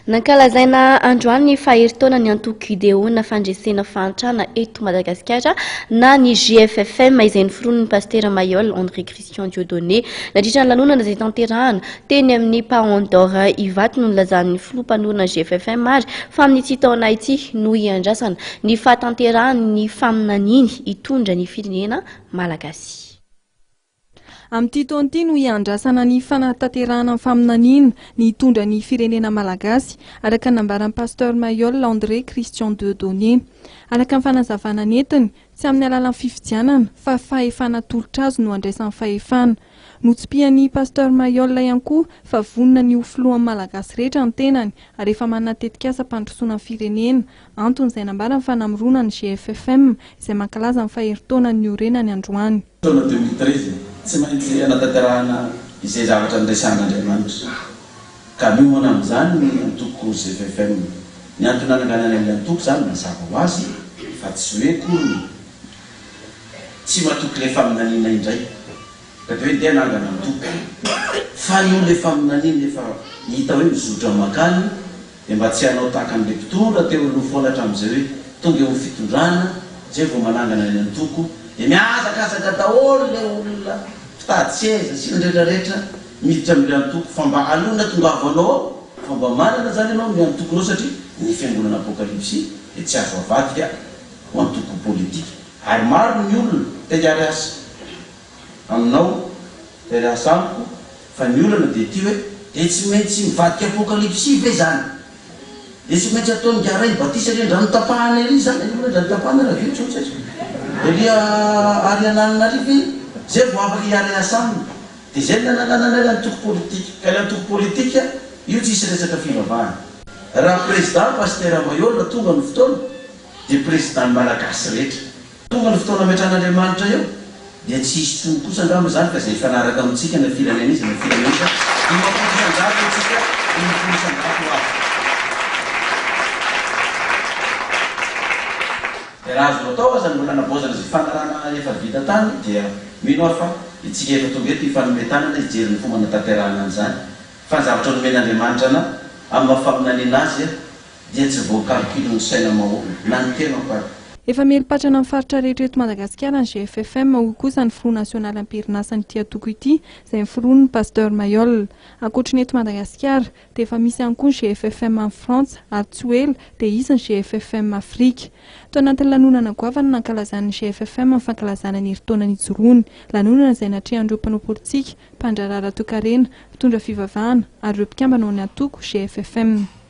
Nankalazaina androany ny faha-herintaonan'ny antoko Gideona Fandresena Fahantrana eto Madagasikara na ny GFFM izay noforonin'ny Pasitera Mailhol André Christian Dieudonné. Nandritra ny lanonana izay tanterahana teny amin'ny Paon d'Or Ivato no nilazan'ny filoha mpanorina ny GFFM ary fa amin'ity taona ity no hiandrasana ny fahatanterahan'ny faminaniany hitondra ny firenena malagasy. Amin'ity taona ity no hiandrasana ny fanatanterahana ny faminaniana ny hitondra ny firenena malagasy, araka ny nambaran'ny Pasteur Mailhol André Christian Dieudonné. Araka ny fanazavana nentiny, tsy amin'ny alalan'ny fifidianana fa fahefana atolotra azy no andraisany fahefana. Notsipihan'ny Pasteur Mailhol ihany koa fa vonona ny ho filohan'ny Malagasy rehetra ny tenany ary efa manana tetikasa hampandrosoana ny firenena, antony izay nambarany fa namorona ny GFFM izay mankalaza ny faherin-taona niorenany androany. Taona 2013, tsy maintsy anatanterahana izay zavatra niresahan'Andriamanitra, ka miomana amin'izany ny antoko GFFM. Ny antony nananganana ilay antoko izany mazava ho azy fa tsy hoe akory tsy matoky ilay faminaniana indray ka dia hoe ndeha hanangana antoko, fa io ilay faminaniana efa hita hoe mizotra mankany, Dia mba tsy hanao tahaka an'ilay mpitondra teo aloha foana hatramin'izay hoe tonga eo amin'ny fitondrana izay vao manangana ny antoko dia mihazakazaka daholo ilay olona mpitady seza sy ny retraretra miditra amin'ilay antoko fa mba aloha ny hatongavanao ao fa mba manana izany ianao ny antokonao satria ny fiangonana apokalypsy dia tsy azo avadika ho antoko politika ary maro ny olona te hiary asa aminao te hiary asa amiko Fa ny olana dia ity hoe, dia tsy maintsy mivadika apokalypsy ve izany? Dia tsy maintsy ataon'i Ingahy Ray batisa ery Andranotapahana ery izany? Aiza moa Andranotapahana raha vitsy tsy aiza? Ery Ariananina ary ve izay vao afaka hiara-hiasa aminy? Dia izay no nananganana ilay antoko politika. Ka ilay antoko politika io tsisy resaka fivavahana. Raha président Pasitera Mailhol tonga ny fotoana dia président ny Malagasy rehetra. Tonga ny fotoana ametrahan'Andriamanitra eo dia tsy hisy intsony kosa angamba izany fa izay hifanaraka amintsika na firenena iza na firenena iza, 50% isika, 50% ho avy. Dia raha azonao atao aza ny mbola hanavaozana izay fifanarahana efa vita tany dia mino aho fa isika efa tonga eto hifanome tanana hijery ny fomba hanatanterahana an'izany fa ny zavatra nomen'Andriamanitra anà amin'ny maha faminaniana azy dia tsy voacalcul ny saina maha-olona, na ny tenako ary. Efa mieli-patrana amin'ny faritra rehetra eto Madagasikara ny GFFM, hoy kosa ny filoha nasionaly am-perinasan'ity antoko ity, izay noforonin'ny Pasteur Mailhol. Ankoatry ny eto Madagasikara, dia efa misy ihany koa ny GFFM any Frantsa ary tsy ho ela dia hisy ny GFFM Afrika. Tao anatin'ny lanonana goavana no nankalazan'ny GFFM ny fankalazana ny herintaona nijoroany. Lanonana izay natrehan'ireo mpanao politika, mpandraharaha ara-toekarena, mpitondra fivavahana ary ireo mpikambana ao amin'ny antoko GFFM.